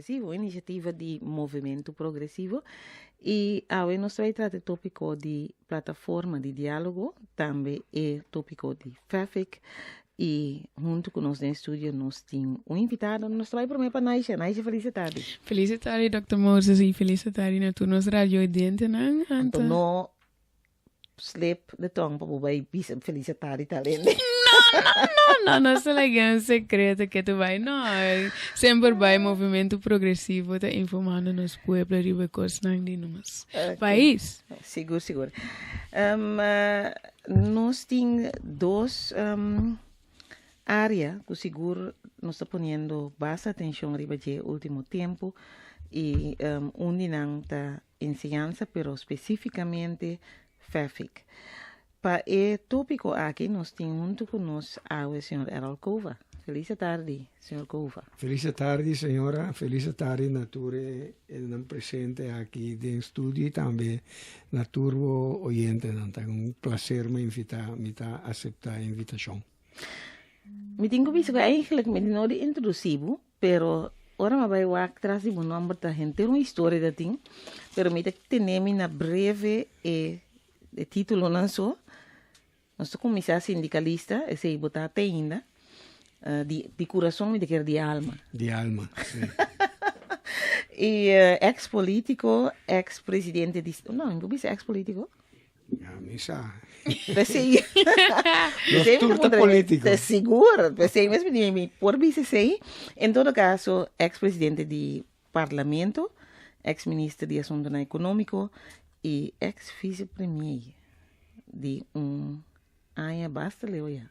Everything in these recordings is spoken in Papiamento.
Progresivo, inisiativa di Movementu Progresivo i awe nos ta bai trata e tópiko di plataforma di diálogo, tambe e tópiko di FEFIC i huntu ku nos den studio nos tin un invitado. Nos ta bai promé pa Naisha. Naisha, felis tardi. Felis tardi, Dòkter Moses, i felis tardi na tur nos radio oyentenan. Anto no slip de tong pa bo bai bisa felis tardi tal hende. No, no, no, no, no se laga un secreto que tu bai. No, semper bai Movimento Progresivo ta informando nos pueblo riba e cosnan di nos pais. Sigur, sigur. Nos tin dos área ku sigur nos ta poniendo basta atenshon riba dje último tempu i un di nan ta enseñansa pero spesífikamente FEFIC. Pa e tópiko aki nos tin huntu ku nos awe señor Errol Cova. Felis atardi, señor Cova. Felis atardi, señora. Felis atardi na tur e nan presente aki den studio y tambe na tur bo oyentenan. Ta un placer mi invita, mi ta acepta e invitacion. Mi tin ku bisa ku eigenlijk mi no di introduci bo, pero ora mi a bai wak tras di bo nomber ta henter un historia ta tin, pero mi ta tene mi na breve e e titulonan so. Nos ta kuminsá sindikalista, esei bo ta te ainda, di di kurason mi ta kere di alma. Di alma, si. I ex politiko, ex presidente di, no, mi por bisa ex politiko? Ja, mi sa. P'esei, Nos tur ta politico. Sigur, p'esei mes mi di mi por bisa esei. En todo caso, ex presidente di Parlamento, ex minister di Asuntonan Economico y ex vice premier di un aña basta leu ya,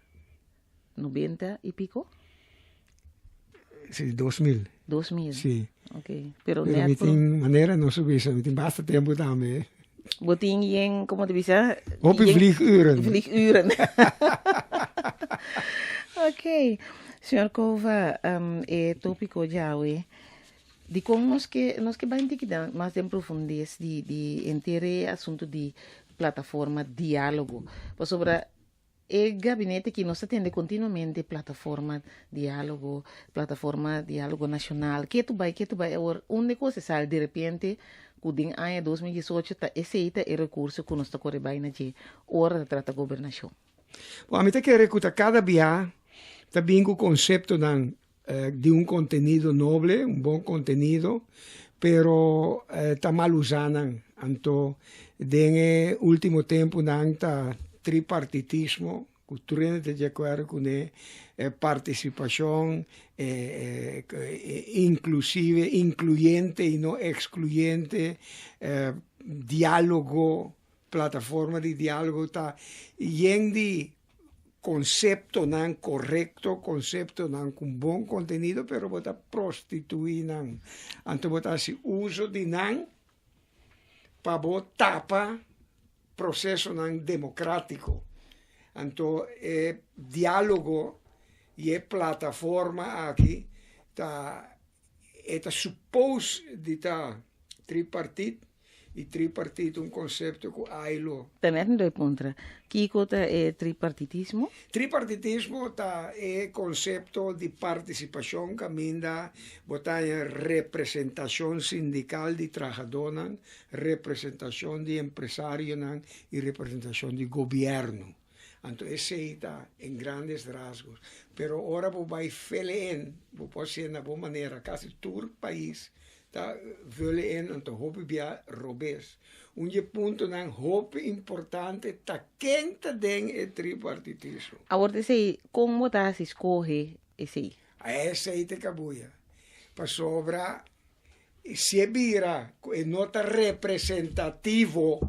90 y pico? Si, 2000. 2000? Si. Ok, pero Pero net mi por tin manera nos a bisa, mi tin basta tempo tambe. Bo tin yen, como te bisa? Hopi Yen vlieguren. Vlieguren. Ok, señor Cova, e tópico djawe, dikon nos ke nos ke bai un tiki mas den profundes di di henter e asuntu di plataforma diálogo? Pasobra e gabinete aki nos ta tende kontinuamente plataforma diálogo, plataforma diálogo nashonal, ke tu bai, ke tu bai, awor unda e kos e sali derepente ku den aña 2018 ta esei ta e rekurso ku nos ta kore bai na dje ora ta trata gobernashon. Bo, ami ta kere ku ta kada bia ta bin ku konseptonan di un kontenido noble, un bon kontenido, pero ta mal usá nan. Anto den e último tempunan ta tripartitismo, ku tur hende ta di akuerdo kuné, partisipashon inklusive, inkluyente i no ekskluyente, diálogo. Plataforma di diálogo ta yen di konseptonan korekto, konseptonan ku bon kontenido, pero bo ta prostituí nan. Anto bo ta hasi uso di nan pa bo tapa prosesonan demokrátiko. Anto e diálogo i e plataforma aki ta e ta supos di ta tripartit i tripartit un konsepto ku ailo. Ta net mi puntra, kiko ta e tripartitismo? Tripartitismo ta e konsepto di partisipashon kaminda bo ta haña representashon sindikal di trahadónan, representashon di empresarionan i representashon di gobièrnu. Anto esei ta en grandes rasgos. Pero ora bo bai fele en, bo por hasié na bo manera. Kasi tur pais ta vule en, anto hopi bia robes. Un di e puntonan hopi importante ta ken ta den e tripartitismo. Awor ta esei, kon bo ta hasi skohe esei? Esei ta e kabuya. Pasobra si e bira ku e no ta representativo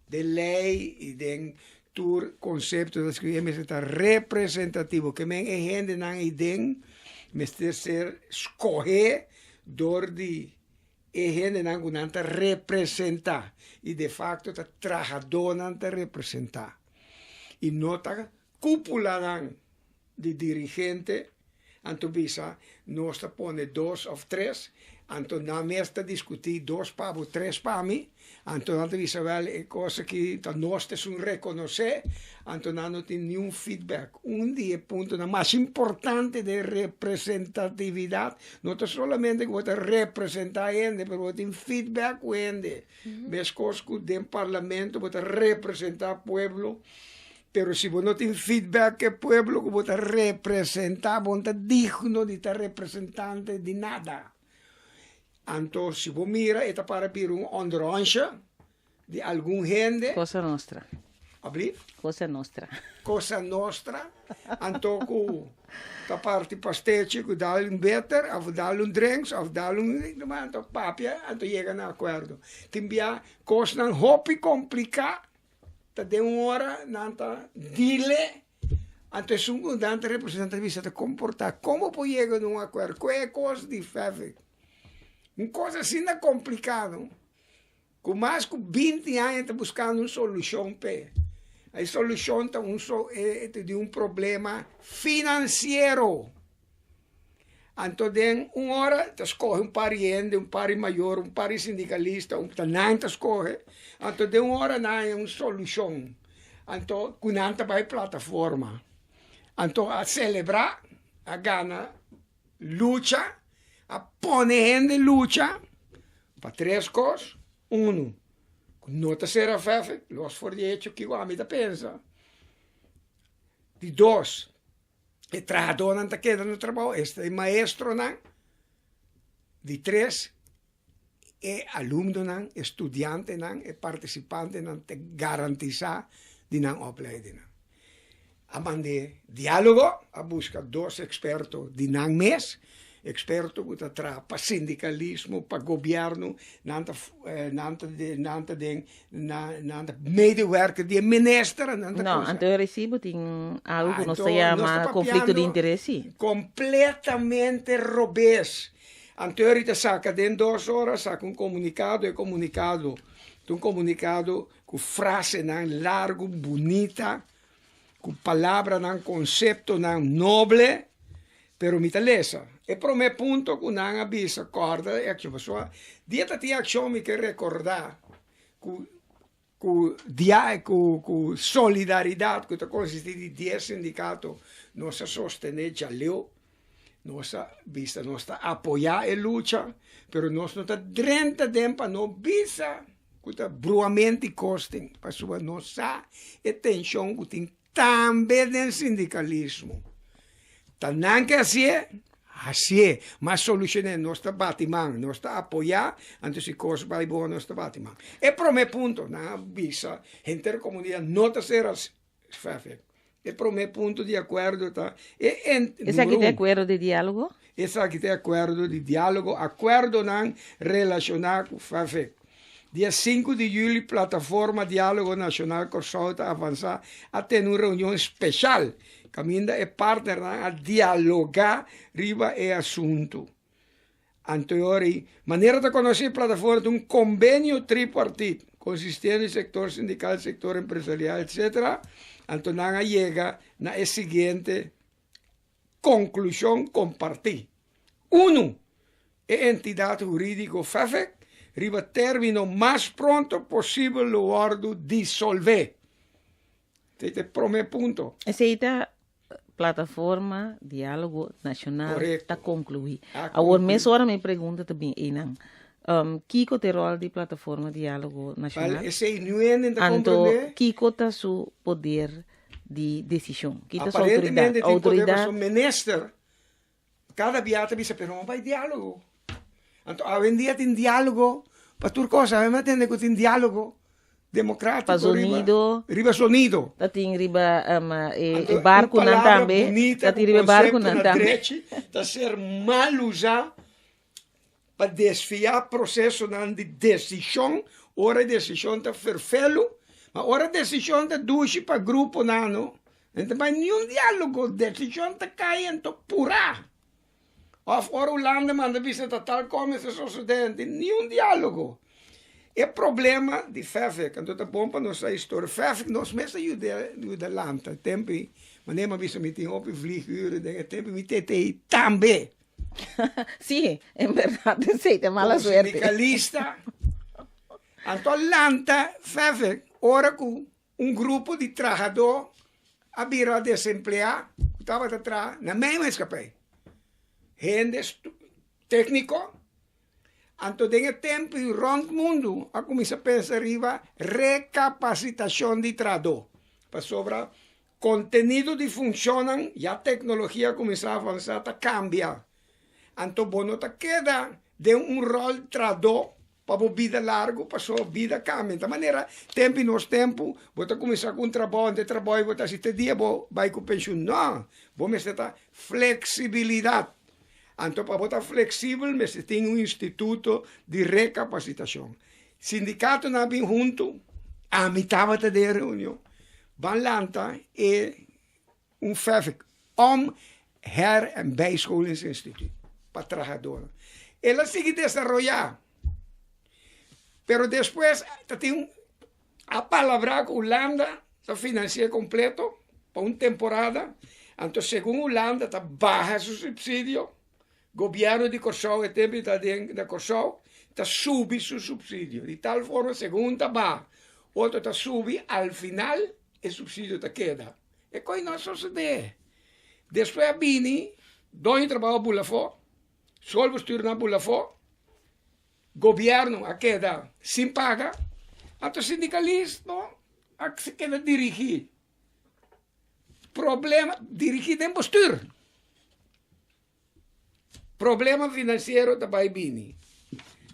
den lei i den tur konsepto ta skribí, e mester ta representativo. Ke men e hendenan ei den mester ser skohé dor di e hendenan ku nan ta representá i de fakto ta trahadónan ta representá i no ta kúpulanan di dirigente. Anto bisa nos ta pone dos of tres, anto nan mes ta diskutí dos pa bo, tres pa mi, anto nan ta bisa wèl e kos aki ta nos ta esun rekonosé, anto nan no tin niun feedback. Un di e puntonan mas importante den representatividat no ta solamente ku bo ta representá hende, pero bo tin feedback ku hende. Meskos ku den parlamento bo ta representá pueblo, Pero si bo no tin feedback e pueblo ku bo ta representá, bo no ta digno di ta representante di nada. Anto si bo mira e ta para bira un onderonsje di algun hende. Cosa nostra. Ablief? Cosa nostra. Cosa nostra. Anto ku ta parti pastechi ku dal un beter of dal un drinks of dal un anto papia anto yega na akuerdo. Tin bia kosnan hopi kompliká. Ta den un ora nan ta dile, anto esun ku nan ta representá ta bisa ta komportá. Kon bo por yega na un akuerdo? Ku e kos di fèfek? Un kos asina komplikado ku mas ku binti aña ta buskando un solushon p'e. E solushon ta un di un problema finansiero. Anto den un ora ta scoge un par di hende, un par di mayor, un par di sindicalista, un ta nan ta scoge, anto den un ora nan haña un solucion, anto cu nan ta bay plataforma, anto a celebra, a gana lucha, a pone hende lucha pa tres cos, uno, cu no ta cera fèfek, los for di hecho kico ami ta pensa, di dos, E trahadónan ta keda na trabou, esta e maestronan. Di tres, e alumnonan, e studiantenan, e partisipantenan ta garantisá di nan opleidingnan. A mand'é diálogo, a buska dos eksperto di nan mes, Eksperto ku ta traha pa sindikalismo, pa gobièrnu, nan ta nan ta nan ta den nan ta medewerker di e minister, nan ta No, cosa. anto e resibo tin algo ku nos Anto ta nos ta yama konflikto di papiando interes si. kompletamente robes. Anto e ta saka den dos ora saka un komunikado, e komunikado ta un komunikado ku frasenan largu, bunita, Ku palabranan, konseptonan noble, pero mi ta lesa. E promé punto ku nan a bisa, kòrda e akshon. Pasobra dia ta tin akshon mi ke rekordá ku ku dia ku ku solidaridat ku ta konsistí di dies sindikato nos a sostené djaleu, nos a bisa nos ta apoyá e lucha, pero nos no ta drenta den pa no bisa. Ku ta bruamenti kosten, pasobra nos sa e tenshon ku tin tambe den sindikalismo. Ta nan ke hasié, hasié, ma solushoné nos ta bati man, nos ta apoyá, anto si kos bai bon nos ta bati man. E promé punto, nan a bisa henter komunidat no ta ser Fèfek. E promé punto di akuerdo ta e ent. Esaki ta e akuerdo di diálogo? Esaki ta e akuerdo di diálogo, akuerdonan relashoná ku Fèfek. Dia sinku di yüli Plataforma Diálogo Nashonal Kòrsou ta avansá a tene un reunion speshal kaminda e partnernan a dialogá riba e asuntu. Anteori, manera ta konosí, plataforma ta un kombenio tripartit, konsistiendo di sektor sindikal, sektor empresarial, etc. Anto nan a yega na e siguiente konklushon kompartí. Unu, e entidat hurídiko FEFEK riba término mas pronto posibel lo wòrdu disolvé. Esei ta e promé punto. Esei ta Plataforma Diálogo Nashonal Korekto. ta konkluí. A Awor konkluí. mesora mi pregunta ta bin einan. Um, kiko ta e ròl di Plataforma Diálogo Bal, Nashonal? esei niun hende ta Anto komprendé. kiko ta su poder di desishon? Ki ta su outoridat? Aparentemente tin poder Outoridat pasobra minister cada bia ta bisa pero no bai diálogo. Anto awendia tin diálogo pa tur kos. Awe mi a tende ku tin diálogo democrático Pa zonido. Riba, riba zonido. Ta tin riba um, e, Anto, e barkunan un palabra tambe. bunita Ta tin riba e ku barkunan konsepto na tambe. drechi ta ser mal usá pa desviá prosesonan di desishon ora e desishon ta ferfelu, ma ora desishon ta dushi pa gruponan no, no ta bai niun diálogo, desishon ta kai anto purá. Òf ora Hulanda manda bisa ta tal kos mester sosodé, no tin niun diálogo. E problema di Fefik, anto ta bon pa nos sa historia. Fefik nos mes a yuda yuda lanta tempo ei, manera mi a bisa mi tin hopi vlieguren den e tempo mi tete ei tambe. Sí, en berdad esei ta mala Como suerte. sindicalista, anto a lanta Fefik ora cu un grupo di trahadó a bira desempleá cu tabata traha na mijnmaatschappij. Hende tecnico. Anto den e tempu i rònt mundu a kuminsá pensa riba rekapasitashon di trahadó, pasobra kontenido di funshonnan ya teknologia a kuminsá avansá ta kambia. Anto bo no ta keda den un ròl trahadó pa bo bida largu pasobra bida kambia. Ta manera tempu i nos tempu bo ta kuminsá ku un trabou anto e trabou ei bo ta hasi te dia bo bai ku penshun. No, bo mester ta fleksibilidat. Anto pa bo ta fleksibel mester tin un instituto di rekapasitashon. Sindikatonan a bin huntu, ami tabata den e reunion, ban lanta e un FEVIK, om her en bijscholingsinstituut, pa trahadornan. El a sigui desaroyá, pero despues ta tin a palabrá ku Hulanda ta finansi'é kompleto pa un temporada, anto segun Hulanda ta baha su supsidio, gobièrnu di Kòrsou e tempu ta den na Kòrsou ta subi su supsidio, di tal forma segun ta baha otro ta subi al final e supsidio ta keda. E kos no a sosodé. Despues a bini doño trabou a bula afó, schoolbestuurnan a bula afó. Gobierno a keda sin paga, anto sindicalismo a keda dirigi problema, dirigi den bestuur. Problema financiero ta bay bini.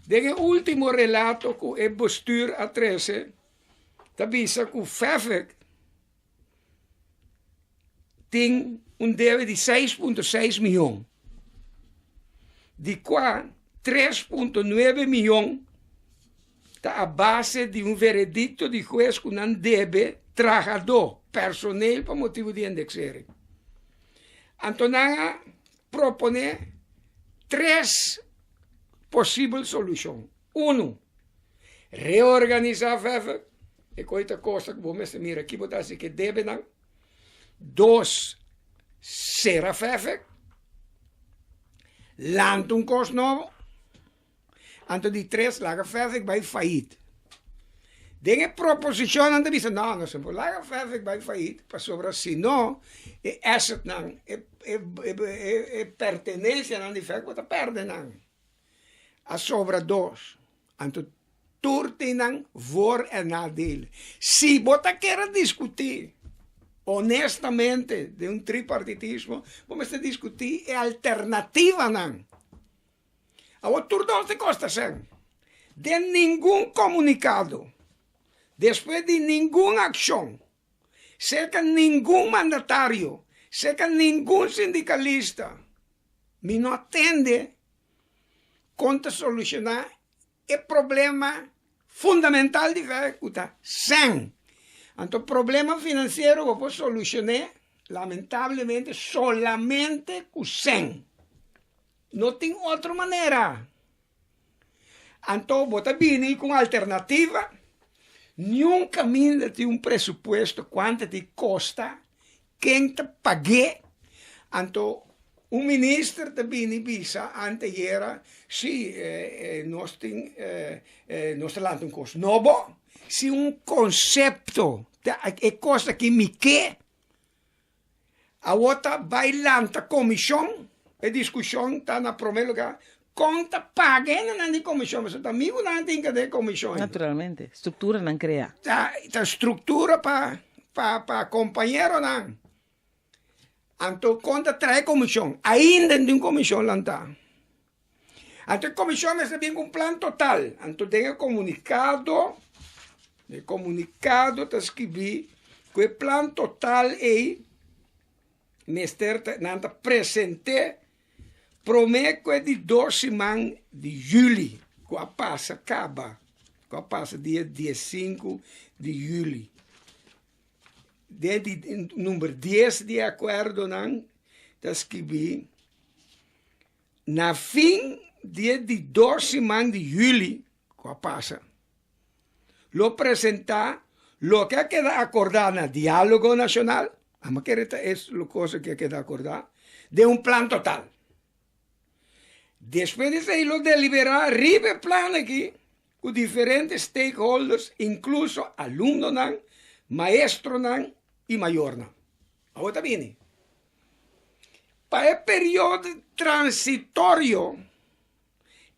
Den e ultimo relato cu e bestuur a trece ta bisa cu FEFEC tin un debe di seis punto seis miyon, di kua tres punto nuebe miyon ta a base di un veredikto di hues ku nan debe trahadó, personeel, pa motibu di indeksering. Anto nan a proponé tres posibel solushon. Unu, reorganisá vèvè, e koi ta kosta ku bo mester mira ki bo ta hasi ku e debenan. Dos, sera vèvè, lanta un kos nobo. Anto di tres, laga vèvè bai fayit. Den e proposishon nan ta bisa, no, nos no por laga vèvè bai fayit, pasobra si no e assetnan, e e pertenensianan di vèvè bo ta pèrdè nan. A sobra dos. Anto tur tin nan voor en nadeel. Si bo ta kere diskutí honestamente den un tripartitismo, bo mester diskutí e alternativanan. Awor tur dos ta kosta sèn. Den ningun komunikado, despues di ningun akshon, serka ningun mandatario, serka ningun sindikalista, Mi no a tende kon ta solushoná e problema fundamental di fe ku ta sèn. Anto problema finansiero bo por solushon'é lamentablemente solamente ku sèn. No tin otro manera. Anto bo ta bini ku un alternativa, niun kaminda tin un presupuesto kuantu ta kosta, ken ta pag'é. Anto un minister ta bini bisa anteyera, si nos tin nos ta lanta un kos nobo, si un konsepto ta e kos aki mi ke. Awor ta bai lanta komishon, e diskushon ta na promé lugá, kon ta paga hendenan di komishon, pasobra ta amigunan tin ke den komishon. Naturalmente, strukturanan kreá. Ta ta struktura pa pa pa kompañeronan. Anto kon ta trae komishon? Ainda no tin komishon lantá. Anto e komishon mester bin ku un plan total. Anto den e komunikado, e komunikado ta skibí ku e plan total ei mester ta, nan ta present'é promé ku e di dos siman di yüli ku a pasa kaba, ku a pasa dia diesinku di yüli. Den di number dies di e akuerdonan ta skibí. Na fin di e di dos siman di juli ku a pasa, Lo presentá loke a keda akordá na Diálogo Nashonal, amo kere ta es lo cosa ku a keda akordá, den un plan total. Despues di esei lo deliberá riba e plan aki ku diferente stakeholders, inkluso alumnonan, maestronan i mayornan. Awor ta bini pa e periodo transitorio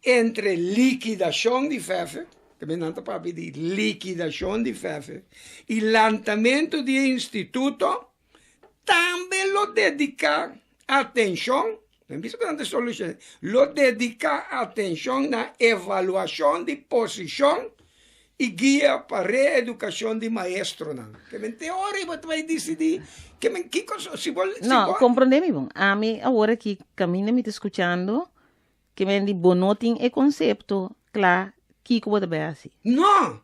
entre likidashon di FEFE, tambe nan ta papia di likidashon di FEFE, i lantamentu di e instituto, Tambe lo dediká atenshon, nan bisa ku nan ta solushon, lo dediká atenshon na evaluashon di posishon i guia pa reedukashon di maestronan. Ke men te ora i bo ta bai disidí ke men kiko si bo si No, bo. komprondé mi bon. Ami awor aki kaminda mi ta skuchando ke men di bo no tin e konsepto kla kiko bo ta bai hasi. No!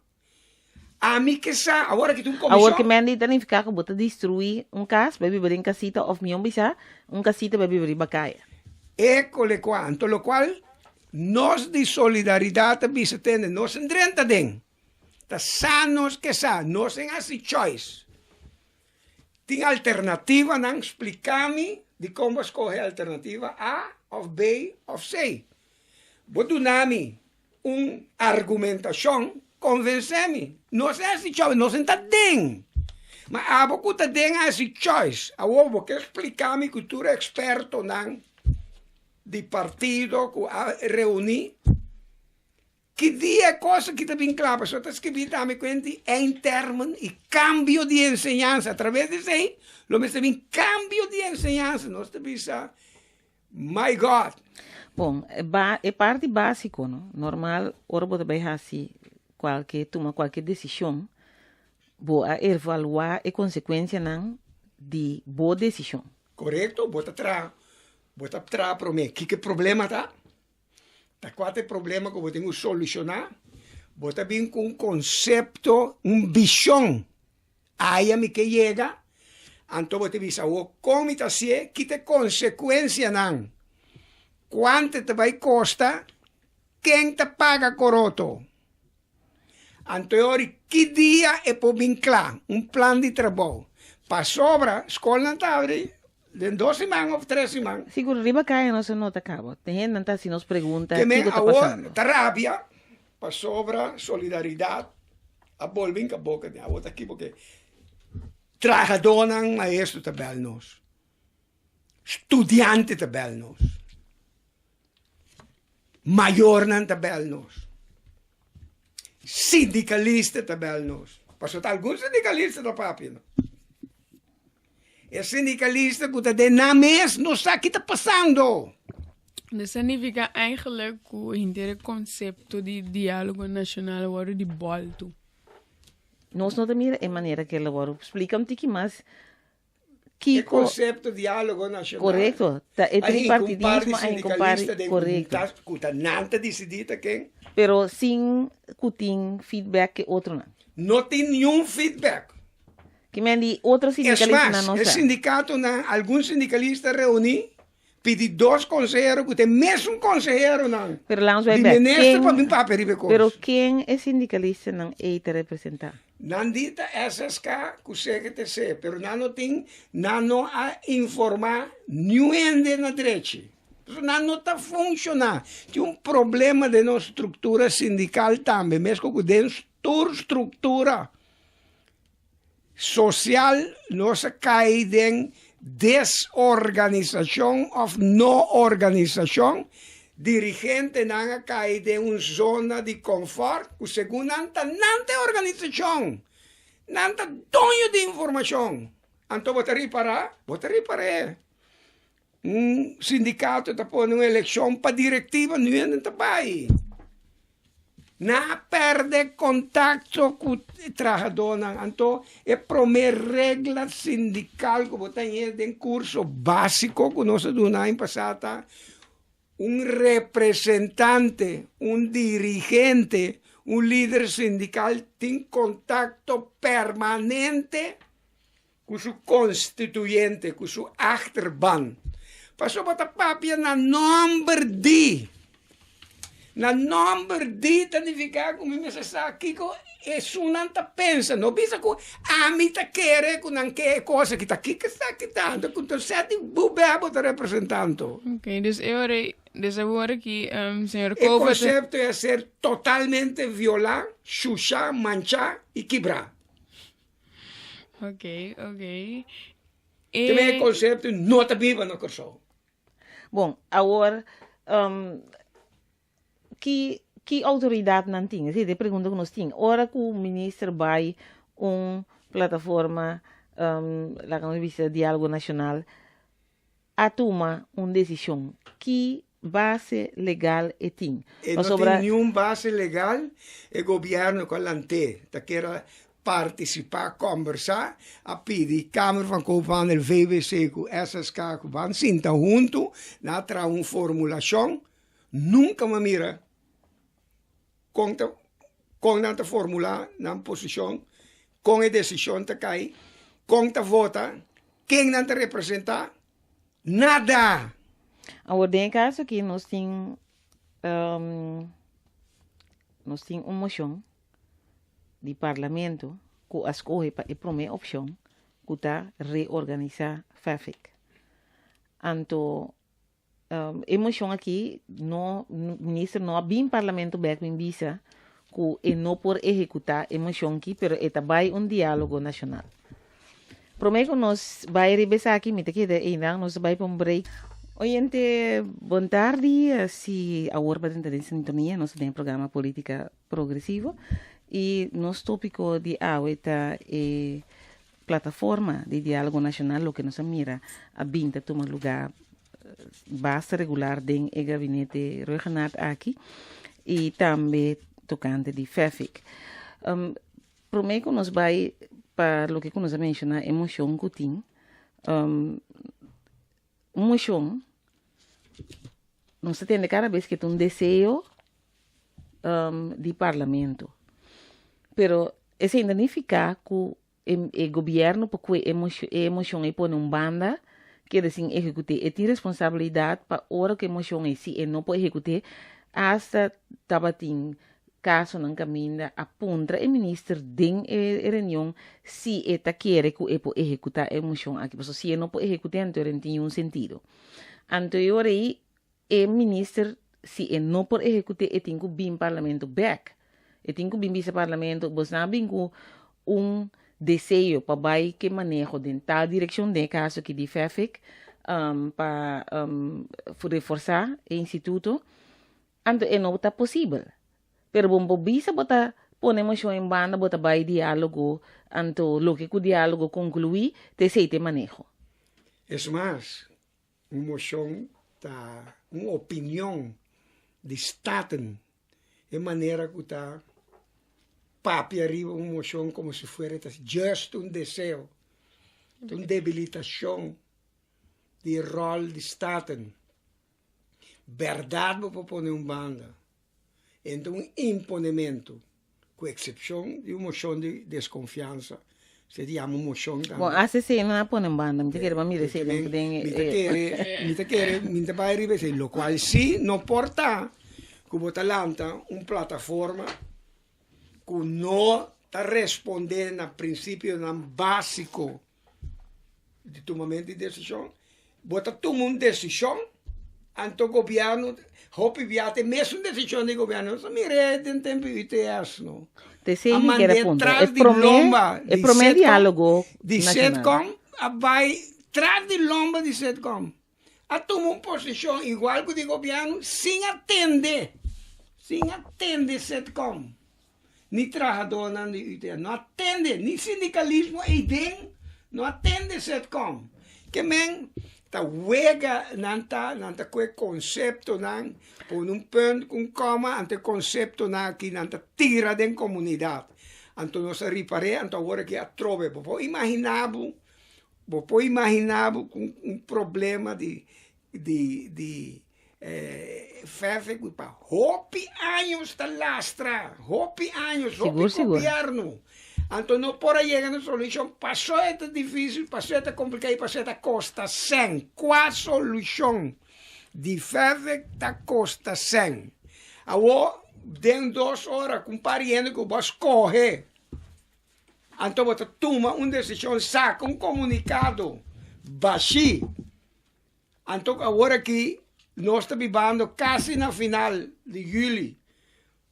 Ami ke sa, awor aki tin un Awor ke komishon. men di ta nifiká ku bo ta destruí un kas bai biba den kasita òf mihó bisa un kasita bai biba riba kaya. Ekole kua, anto lokual nos di Solidaridat ta bisa tende, nos en drenta den. Ta sa nos ke sa, nos en hasi choice. Tin alternativanan, splika mi dikon bo a skohe alternativa A òf B òf C. Bo duna mi Un argumentashon konvensé mi. Nos a hasi choice, nos no ta den. Ma abo ku ta den a hasi choice. Awor bo ke splika mi ku tur ekspertonan di partido ku a reuní, ki dia e kos aki ta bin kla? Pasobra ta skibí tambe ku hende di eindtermen i kambio di enseñansa. Atraves di esei lo mester bin kambio di enseñansa. Nos ta bisa My God! Bon, e ba e parti básiko, no? Normal ora bo ta bai hasi kualke tuma kualke desishon, bo a evaluá e konsekuensianan di bo desishon. Korekto, bo ta traha, bo ta traha promé kiko e problema ta, ta kua ta e problema ku bo tin ku solushoná, bo ta bin ku un konsepto, un vishon Aya mi ke yega, anto bo ta bisa awor kon mi ta hasié, ki ta e konsekuensianan, kuantu ta bai kosta, ken ta paga koroto. Anto e ora ki dia e por bin kla, un plan di trabou. Pasobra skolnan ta abri den dos siman òf tres siman. Sigur riba kaya nos a nota kaba. Tin hendenan ta hasi nos pregunta Ke men kiko ta awor pasando. ta rabia Pasobra solidaridat a bolbe hinka boka den awor ta aki porque trahadónan maestro ta bèl nos, studiante ta bèl nos, mayornan ta bèl nos, sindikalista ta bèl nos, pasobra ta algun sindikalista ta papia no. E sindikalista ku ta den nan mes no sa ki ta pasando. Dus ta nifiká eigenlijk ku henter e konsepto di diálogo nashonal a wòrdu di bòltu. Nos no ta mira e manera ku el a wòrdu. Splika un tiki mas E kiko. konsepto diálogo nashonal. Korekto. Ta e A hinka un par di tripartidismo a hinka un par sindikalista den korekto. ku ta nan ta disidí ta ken. Pero sin ku tin feedback ke otronan. No tin niun feedback. Ki men di otro Es sindikalistanan mas, no e sa. sindikatonan, algun sindikalista reuní, pidi dos konsehero ku ta e mesun konseheronan Pero laat ons bai di bek. minister pa Ken, bin papia riba e kos. pero ken e sindikalistanan ei ta representá? Nan di ta SSK ku CGTC, pero nan no tin, nan no a informá niun hende na drechi. Pasobra nan no ta funshoná. Tin un problema den nos struktura sindikal tambe, meskos ku den tur struktura. Sosial nos a kai den desorganisashon òf no organisashon, dirigentenan a kai den un zona di konfòrt ku segun nan ta nan ta e organisashon, nan ta doño di informashon. Anto bo ta ripará? Bo ta ripar'é. Un sindikato ta pone un elekshon pa direktiva, nu hende ta bai. Nan a pèrdè kontakto ku e trahadónan. Anto e promé regla sindikal ku bo ta haña den kurso básiko ku nos a duna aña pasá ta, un representante, un dirigente, un lider sindikal tin kontakto permanente ku su konstituyente, ku su achterban. Pasobra bo ta papia na nòmber di. Na nòmber di ta nifiká ku mi mester sa kiko. Esunnan ta pensa, no bisa ku ami ta kere ku nan ke e kos aki, ta kiko esaki ta? Anto ku ta sèt di bubè bo ta representando. Ok, dus e ora ei, dus awor aki señor E Cova ta. konsepto ei a ser totalmente violá, shushá, manchá i kibrá. Ok, ok. Te men e konsepto no ta biba na Kòrsou. Bon, awor Ki ki outoridat nan tin? Esei ta e pregunta ku nos tin. Ora ku minister bai un plataforma, laga nos bisa Diálogo Nashonal, a tuma un desishon, ki base legal e tin? E no tin niun base legal, e gobièrnu ku a lant'é ta kere partisipá, kòmbersá, a pidi Kamer van Koophandel, VBC ku SSK ku ban sinta huntu, nan a traha un formulashon. Nunka m'a mira kon ta kon nan ta formulá nan posishon, kon e desishon ta kai, kon ta vota, ken nan ta representá, nada! Awor den e kaso aki nos tin nos tin un moshon di parlamento ku a skohe pa e promé opshon ku ta reorganisá FAFIC. Anto E mocion aki no minister no a bin parlamento bek bin bisa cu e no por ehecuta e mocion ki pero e ta bay un dialogo nacional. Prome cu nos bay riba esaki mi ta keda eynan nos ta bay pa un break. Oyente bon tardi si awor bo ta den sintonia nos ta den e programa Politica Progresivo y nos topico di awe ta e Plataforma di Diálogo Nashonal loke nos a mira a bin ta tuma lugá basta regular den e gabinete Rhuggenaath aki i tambe tokante di FEFIC. Promé ku nos bai pa loke ku nos a menshoná e moshon ku tin, un moshon nos ta tende kada bes ke ta un deseo di parlamento. Pero esei no nifiká ku e gobièrnu por kue e moshon ei pone un banda keda sin ehekut'é. E tin responsabilidat pa ora ku e moshon ei si e no por ehekut'é, asta tabatin kasonan kaminda a puntra e minister den e reunion si e ta kere ku e por ehekutá e moshon aki. Pasobra si e no por ehekut'é anto no tin niun sentido. Anto e ora ei E minister si e no por ehecute e tin cu bin parlamento bek. E tin cu bin bisa parlamento bosnan a bin cu un deseo pa bay ke maneho den tal direccion den e caso aki di FEFIC pa reforsa e instituto anto e no ta posibel. Pero bo por bisa bo ta pone mocion en banda bo ta bay dialogo anto loke cu dialogo conclui ta esey ta e maneho. Es mas, Un moshon ta un opinion di Staten, e manera ku ta papia riba un moshon komo si fuera ta just un deseo, ta un debilitashon di e ròl di Staten. Bèrdat bo por pone un banda, e ta un imponementu. Ku eksepshon di un moshon di deskonfiansa, se ta yama un moshon tambe. Bon, ACC no a pone un banda, mi ta kere pa mira esei den den Mi ta kere, mi ta kere, mi ta bai riba esei, lokual si no por ta ku bo ta lanta un plataforma ku no ta respondé na prinsipionan básiko di tumamentu di desishon, bo ta tuma un desishon, anto gobièrnu hopi bia ta e mesun desishon di gobièrnu, nos a mir'é den tempu UTS no. Te esei mi kier a puntra, e promé e promé diálogo di Setcom a bai tras di lomba di Setcom a tuma un posishon igual ku di gobièrnu sin atende sin atende Setcom. Ni trahadónan di UTS no a tende, ni sindikalismo eiden no a tende Setcom. Ke men ta wega nan ta, nan ta kue konseptonan, pone un punt ku un kòma, anto e konseptonan aki nan ta tira den komunidat. Anto nos a ripar'é, anto awor aki atrobe. Bo por imaginá bo, bo por imaginá bo ku un problema di di di Fefe ku pa hopi años ta lastra, hopi años, hopi gobierno. Anto no por a yega na solushon, paso e ta dificil, paso e ta complica y paso e ta costa cen. Cua solushon di Fefe ta costa cen? Awo. Den 2 ora ku un par di hende ku bo skohe. Anto bo ta tuma un desishon, saka un komunikado bashí. Anto awor aki nos ta bibando kasi na final di yüli.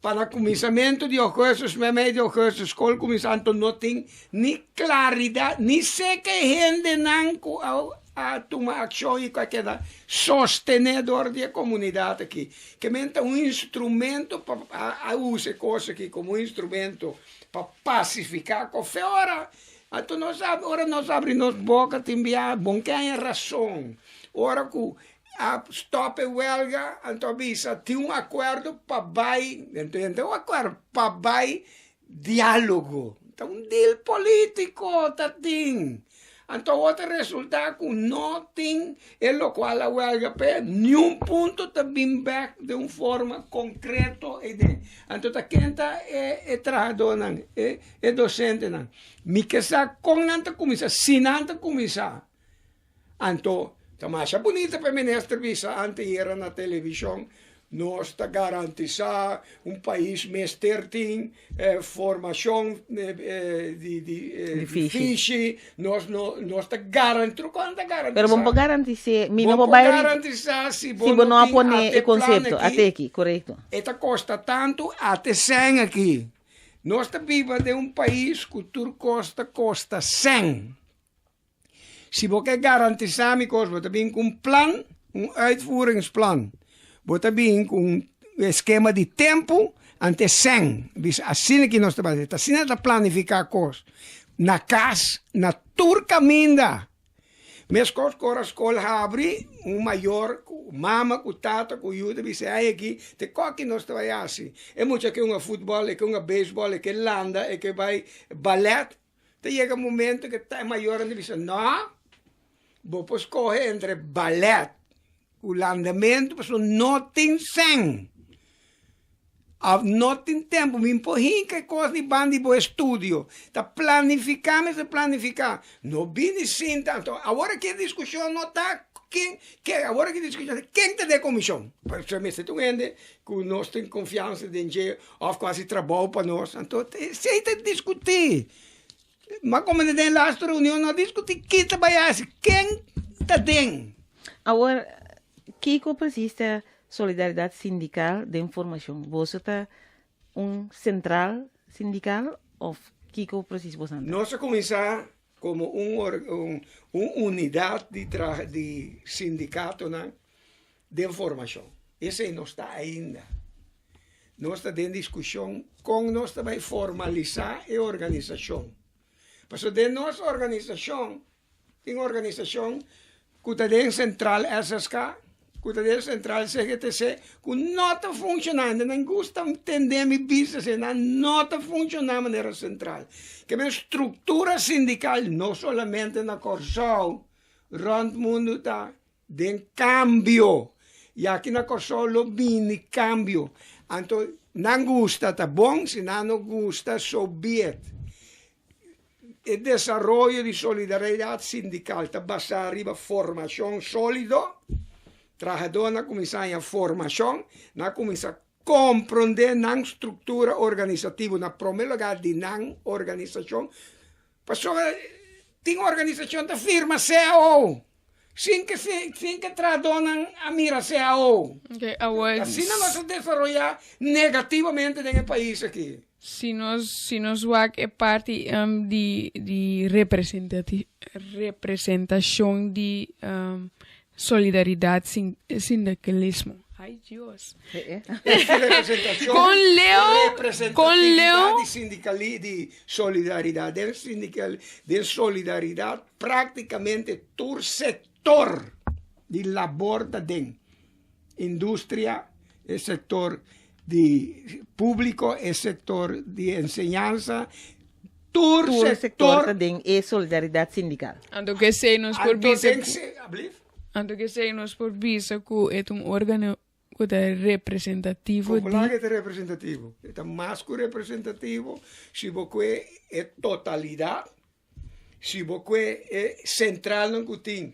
Pa na kuminsamentu di ougùstùs, meimei di ougùstùs, skol kuminsá, anto no tin ni klaridat, ni seka e hendenan ku a tuma akshon i ku a keda sostené dor di e komunidat aki. Ke men ta un instrumento pa a usa e kos aki komo un instrumento pa pasifiká kofe ora. Anto nos ora nos abri nos boka tin bia bon ke haña rason. Ora ku a stop e welga, anto a bisa tin un akuerdo pa bai, anto hende un akuerdo pa bai diálogo. Ta un deal polítiko ta tin. Anto awor ta resultá ku no tin e lokual a welga p'e, niun punto ta bin bèk den un forma konkreto eiden. Anto ta ken ta e trahadónan, e dosentenan? Mi ke sa kon nan ta kuminsá, si nan ta kuminsá. Anto, ta masha bunita pa e minister bisa anteyera na televishon, nos ta garantisá un pais mester tin formashon di fishi, nos no nos ta garantisá, kon ta garantisá? Pero bo no por garantis'é, mi no por bai. Bo por garantisá si bo no tin pone e konsepto, ate aki, korekto. E ta kosta tantu ate sèn aki. Nos ta biba den un pais ku tur kos ta kosta sèn. Si bo ke garantisá mi kos, bo ta bin ku un plan, un uitvoeringsplan. Bo ta bin ku un eskema di tempu, ante sèn. Bisa asina ki nos ta bai. Ta asina ta planifiká kos. Na kas, na tur kaminda. Meskos ku ora skol habri, un mayor ku mama ku tata ku yu ta bisa ei aki, te koki nos ta bai hasi. E mucha ke hunga futbòl, e ke hunga beisbòl, e ke landa, e ke bai balèt. Ta yega momento ku e mayornan ta bisa, no, bo por skohe entre balèt ku landamentu pasobra no tin sèn òf no tin tempu. Mi por hinka e kos di banda di bo estudio. Ta planifiká mester planifiká. No bini sinta. Anto awor aki e diskushon no ta ken ke awor aki e diskushon ta ken ta den e komishon. Pasobra mester ta un hende ku nos tin konfiansa den dje Of ku hasi trabou pa nos. Anto esei ta diskutí. Ma komo den e lastu reunion no a diskutí kin ta bai hasi, ken ta den. Awor, kiko presis ta solidaridat sindikal den formashon? Boso ta un sentral sindikal of kiko presis boso ta? Nos a kuminsá komo un un unidat di di sindikatonan den formashon. Esei nos ta ainda. Nos ta den diskushon kon nos ta bai formalisá e organisashon. Pasobra den nos organisashon tin organisashon ku ta den sentral SSK, ku ta den sentral CGTC, ku no ta funshoná. Hende nan gusta tende mi bisa esei, nan no ta funshoná manera sentral. Ke men struktura sindikal no solamente na Kòrsou, rònt mundu ta Den kambio. I aki na Kòrsou lo bini kambio. Anto nan gusta ta bon, si nan no gusta so be it. E desaroyo di solidaridat sindikal ta basá riba formashon sólido. Trahadónan a kuminsá haña formashon, nan a kuminsá komprondé nan struktura organisativo na promé lugá di nan organisashon. Pasobra tin organisashon ta firma cao sin ke sin ke trahadónan a mira cao. Okay, awor Asina nos a desaroyá negativamente den e pais aki. Si nos si nos wak e parti um, di di representati representashon di um, Solidaridad sin sindicalismo. Ay Dios. Representacion. Con Leo, con Leo. Di sindicali di solidaridad den sindical den solidaridad practicamente tur sector di labor ta den industria e sector di publico e sector di enseñansa tur Tur sector ta den e solidaridad sindical. Anto ke esei nos por Anto bisa den ku se, ablief? Anto ke esei nos por bisa ku e ta un organo ku ta representativo di. Popular e ta representativo. E ta mas ku representativo si bo kue e totalidat, si bo kue e sentralnan ku tin.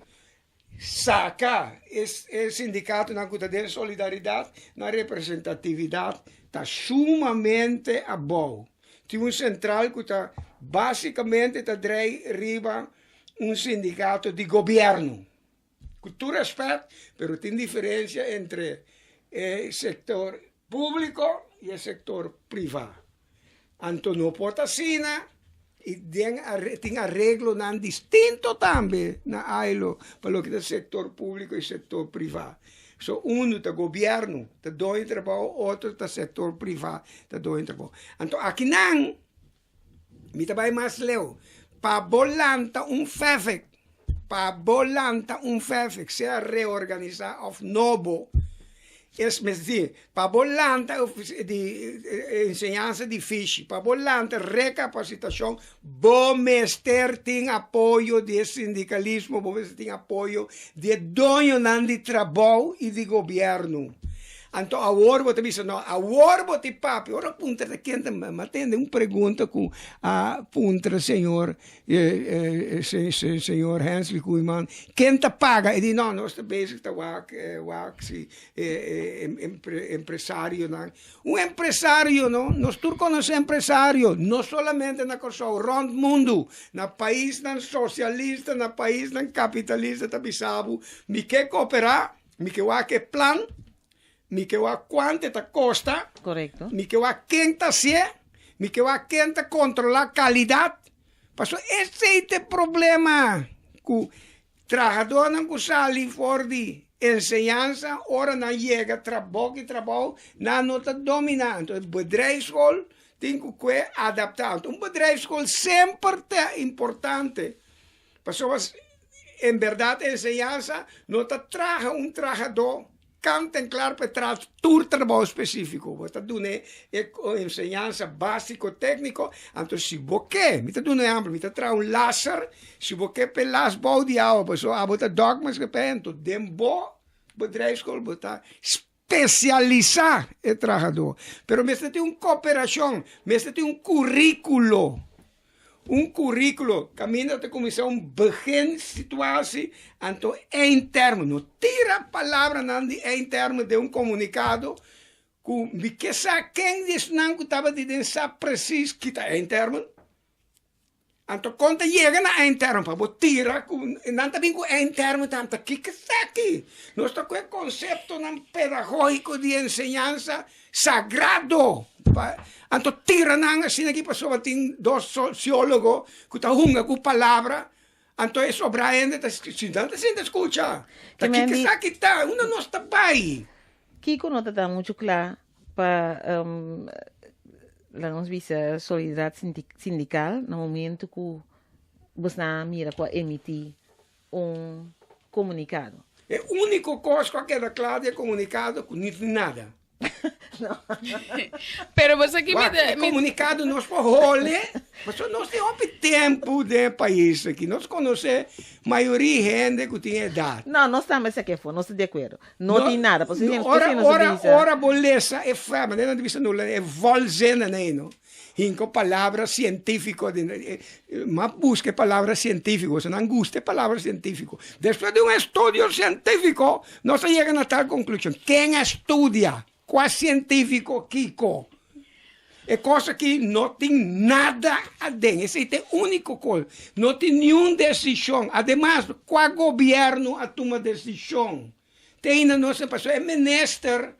Saka e sindikatonan ku ta den solidaridat, nan representatividat ta sumamente abou. Tin un sentral ku ta basikamente ta drei riba un sindikato di gobièrnu. Ku tur rèspèt, pero tin diferensia entre e sektor públiko i e sektor privá. Anto no por ta asina i den tin areglonan distinto tambe na AILO pa loke ta sektor públiko i sektor privá. So unu ta gobièrnu ta doño trabou, otro ta sektor privá ta doño trabou. Anto akinan mi ta bai mas leu, pa bo lanta un fèfek, pa bo lanta un fèfek, sea reorganisá òf nobo, es mester pa bo lanta di enseñansa di fishi, pa bo lanta rekapasitashon, bo mester tin apoyo di e sindikalismo, bo mester tin apoyo di e doñonan di trabou i di gobièrnu. Anto awor bo ta bisa, no, awor bo tin papia. Ora puntra ta ken ta, mi a tende un pregunta ku a puntra señor señor Hensley Koeiman, ken ta paga? E di, no, nos ta bezig ta wak wak si e empresarionan. Un empresario no, nos tur konosé empresario, no solamente na Kòrsou, rònt mundu, na paisnan sosialista, na paisnan kapitalista ta bisa bo, mi ke kooperá, Mi ke wak e plan, mi ke wak kuantu e ta kosta, Korekto. mi ke wak ken ta hasié, mi ke wak ken ta kontrolá kalidat. Pasobra esei ta e problema ku trahadónan ku sali for di enseñansa ora nan yega trabou ki trabou nan no ta dominá. Anto e bedrijfsschool tin ku kue adaptá. Anto un bedrijfsschool semper ta importante. Pasobra en bèrdat enseñansa no ta traha un trahadó kant en klar pa e traha tur trabou spesífiko. Bo ta dun'é e enseñansa básiko tékniko, anto si bo ke, mi ta duna un ehèmpel, mi ta traha un laser, si bo ke p'e las bou di awa pasobra abo ta dòkma skep'é, anto den bo bedrijfschool bo ta spesialisá e trahadó. Pero mester tin un koperashon, mester tin un kuríkulo. Un kuríkulo kaminda ta kuminsá un beginsituatie, anto eindtermen. No tira palabranan di eindtermen den un komunikado ku mi ke sa ken di esnan ku tabata den sa presis ki ta eindtermen. Anto kon ta yega na eindterm pa bo tira ku nan ta bin ku eindterm tambe ta kiko esaki? Nos ta ku e konseptonan pedagógiko di enseñansa sagrado pa anto tira nan asina aki pasobra tin dos sosiólogo ku ta hunga ku palabra anto e sobra hende ta si nan ta sinta skucha ta kiko esaki ta unda nos ta bai? Kiko no ta ta muchu kla pa laga nos bisa solidaridad sindical na momento cu bosnan a mira cu a emiti un comunicado. E unico cos cu a keda cla di e comunicado cu ni tin nada. Pero bo sa ki mi ta. E comunicado nos por hole, pasobra nos tin hopi tempo den e pais aki, nos conoce mayoria hende cu tin edad. No, nos tambe sa ke for, nos ta di acuerdo. No tin nada, pasobra no, ora, ora, ora bo lesa e frase, manera nan ta bisa no, e volzinnen ei, no? Hinko palabra científico, ma busca e palabra científico, pasobra nan gusta e palabra científico. Despues di un estudio científico, nos a yega na tal conclusion. Ken a studia? Kua científico? Kiko? E kos aki no tin nada aden, esei ta e úniko kos. No tin niun desishon. Ademas, kua gobièrnu a tuma desishon? Te ainda no sa, pasobra e minister,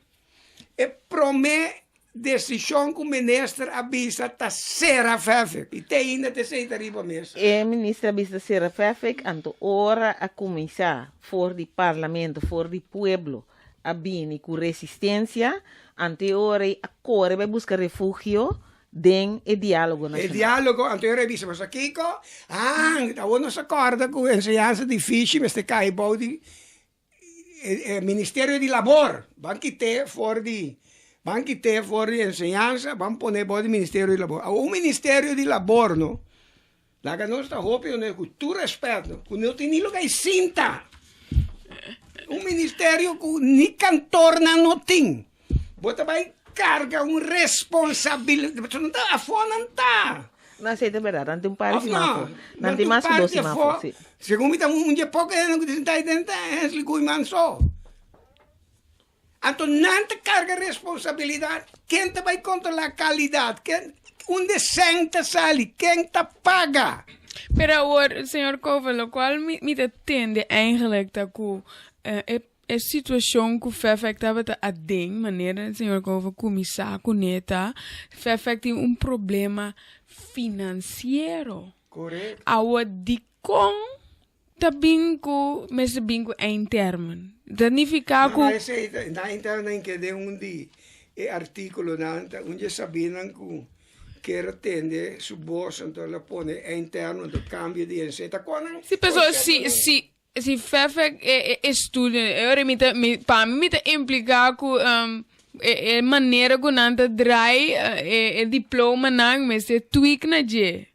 e promé desishon ku minister a bisa ta sera Fefik. I te ainda ta esei ta riba mesa. E minister a bisa ta sera Fefik, anto ora a kuminsá for di parlamento, for di pueblo, a bini ku resistensia, anto e ora ei a kore bai buska refugio den e diálogo E nashonal. diálogo, anto e ora ei bisa, Pasobra kiko? Ah, awor nos a kòrda ku enseñansa di fishi mester kai bou di e Ministerio di Labor. Ban kit'é for di, ban kit'é for di enseñansa, ban pon'é bou di Ministerio di Labor. Awor un Ministerio di Labor no, Laga nos ta hopi honesto, ku tur rèspèt, no, ku no tin ni loke ei sinta. Un ministerio ku ni kantornan no tin. Bo ta bai karga un responsabilidat, pasobra nan ta afó nan ta. No, sí, ta berdad. Nan tin un par di Of siman no? afó. Nan Nan tin tin un mas ku par dos di siman afó. afó, sí. Segun mi ta un dje poko hende ku ta sinta ei den ta Hensley Koeiman so. Anto nan ta karga responsabilidat. Ken ta bai kontrolá kalidat? Ken, unda e sèn ta sali? Ken ta paga? Pero awor, señor Cova, locual mi, mi ta tende eigenlijk ta cu eh, e, e situacion cu Fefec tabata aden, manera señor Cova cuminsa cune ta, Fefec tin un problema financiero. Correcto. Awor, dicon Ta bin ku mester bin ku eindtermen. Ta nifiká ku. No, no, esei ta, na eindtermen ke den un di e artíkulonan ta un dje sabinan ku kier tende su bos anto el a pone eindtermen anto kambio di esei ta kon nan Si peso si si si fefek e e estudio e ora mi ta mi pa mi mi ta impliká ku e e manera ku nan ta drai e e diplomanan mester tweak na dje.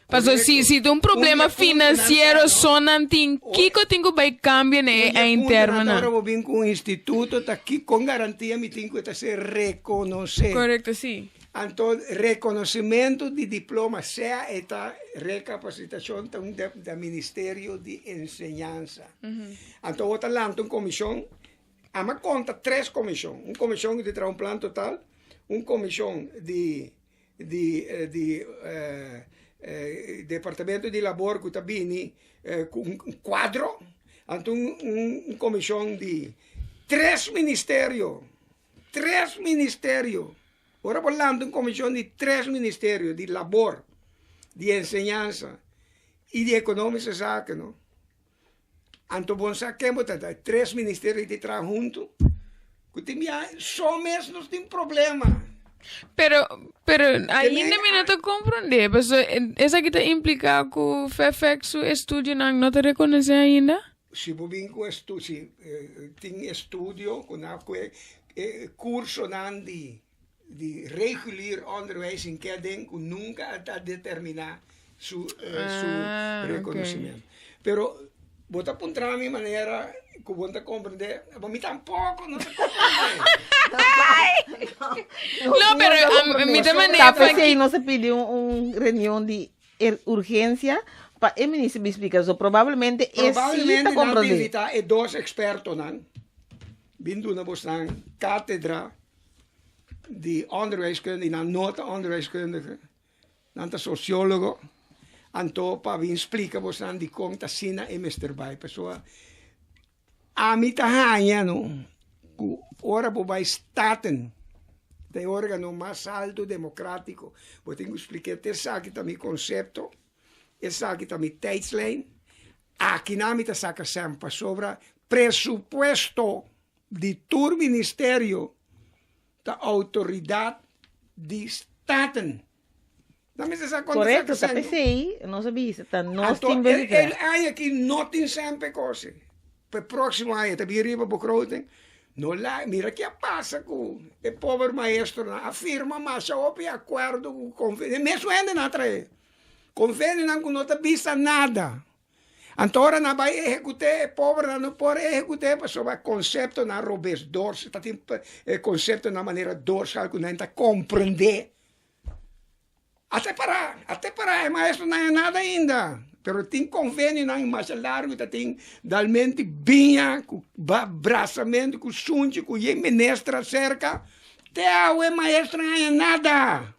Paso si si ta un problema financiero so nan tin, kiko tin ku bai kambia na e eindtermennan? Ora bo bin ku un instituto ta ki kon garantia mi tin ku e ta ser rekonosé? Korekto si. Anto rekonosementu di diploma sea e ta rekapasitashon ta un da ministerio di enseñansa. Anto bo ta lanta un komishon, ama konta tres komishon, un komishon ku ta traha un plan total, un komishon di di di departamento di labor ku ta bini ku un kuadro, anto un komishon di tres ministerio, tres ministerio, ora bo lanta un komishon di tres ministerio, di labor, di enseñansa i di ekonomische zaken no, anto bo sa ken bo ta ta, tres ministerio di traha huntu. Ku tin bia so mes nos tin problema. Pero, pero ainda mi no ta comprende. Paso esaki ta implica ku FEFEC su estudionan no ta reconoce ainda? Si bo bin ku estu si tin estudio ku nan ku e kursonan di di regulier onderwijs in ke den ku nunka a ta determina su su reconocimiento. Pero bo ta puntra mi manera ku bo no ta komprende, bo mi tampoko no ta komprende. No, pero mi ta manera Ta p'esei nos a pidi un reunion di urgensia pa e minister bin splika. So probablemente e si ta Probablemente nan ta komprende. invita e dos ekspertonan bin duna bosnan katedra di onderwijskunde i nan no ta onderwijskundige. Nan ta sosiólogo, anto pa bin splika bosnan dikon ta asina e mester bai. Pasobra ami ta haña no ku ora bo bai Staten, ta e órgano mas alto demokratiko, bo tin ku splik'é te esaki ta mi konsepto, esaki ta mi tijdslijn, akinan mi ta saka sèn pasobra presupuesto di tur ministerio Ta outoridat di Staten. Nan mester sa konta Korekto, sa ta kasendo. p'esei nos a bisa ta nos Anto tin el beligrá. el aña aki no tin semper kosi. Pa e próksimo aña ta bin riba begroting. No la mira ke a pasa ku e pober maestronan a firma masha hopi akuerdo ku konvenio. E mesun hendenan a trae. Konvenionan ku no ta bisa nada. Anto ora nan bai ehekut'é, e pobernan no por ehekut'é pasobra e konseptonan robes dors, ta tin e konseptonan manera dorsal ku nan ta komprendé. Ata e pará, ata e pará, e maestronan e nada ainda, pero tin konvenionan masha largu ta tin dalmente biña ku brasamentu ku sunchi ku yen minister aserka, te awe e maestronan haña nada.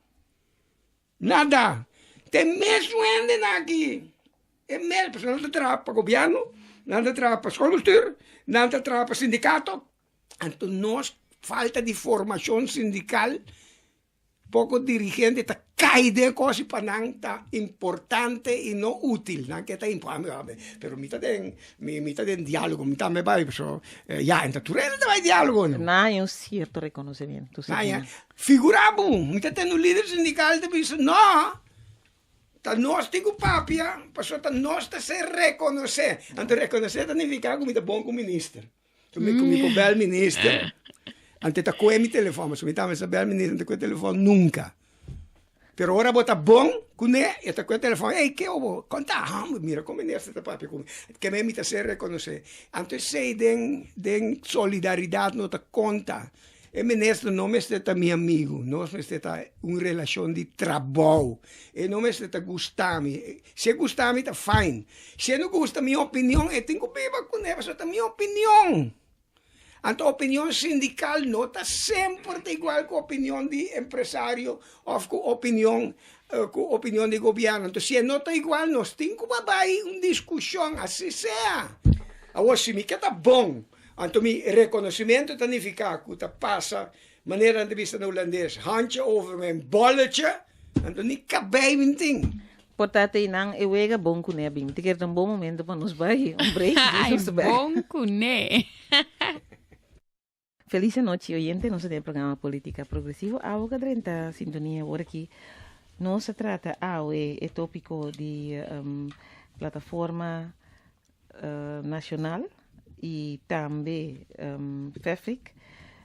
Nada. Ta e mesun hendenan aki. E mes, pasobra nan ta traha pa gobièrnu, nan ta traha pa schoolbestuur, nan ta traha pa sindikato. Anto nos falta di formashon sindikal, poko dirigente ta kai den e kos i pa nan ta importante i no útil. Nan ke ta importante, pero mi ta den, mi ta den diálogo, mi tambe bai, pasobra ya, ta tur hende ta bai diálogo. Nan haña un sierto rekonosementu. Nan haña. Figura bo, mi ta tende un lider sindical ta bisa, no, ta nos tin cu papia, pasobra ta nos ta ser reconoce. Anto reconoce ta nifica cu mi ta bon cu minister, cu mi cu mi por bel minister. Anto e ta coge mi telefon, pasobra mi tambe sa bel minister, no ta coge telefon nunca. Pero ora bo ta bon cune, e ta coge telefon, ey, ke obo, conta, homber, mira con minister ta papia cu mi. Keme mi ta ser reconoce. Anto esey den den solidaridad no ta conta. E minister no mester ta mi amigu, nos mester ta un relashon di trabou. E no mester ta gusta mi. Si e gusta mi ta fine. Si e no gusta mi opinion, e tin ku biba kuné pasobra ta mi opinion. Anto opinion sindikal no ta semper ta igual ku opinion di empresario òf ku opinion ku opinion di gobièrnu. Anto si e no ta igual nos tin ku bai un diskushon asi sea. Awor si mi ke ta bon, anto mi rekonosimentu ta nifiká ku ta pasa manera nan ta bisa na hulandes, handje over mijn bolletje, anto ni kabei mi tin. Por ta te nan e wega bon kuné a bin. Te kere ta un bon momento pa nos bai un break. Ay, bon kuné. Feliz anochi oyente, nos ta den e programa Politica Progresivo. Awe ka drenta sintonia awor aki. Nos a trata awe e topico di um, plataforma uh, nacional y tambe um, FEFIC.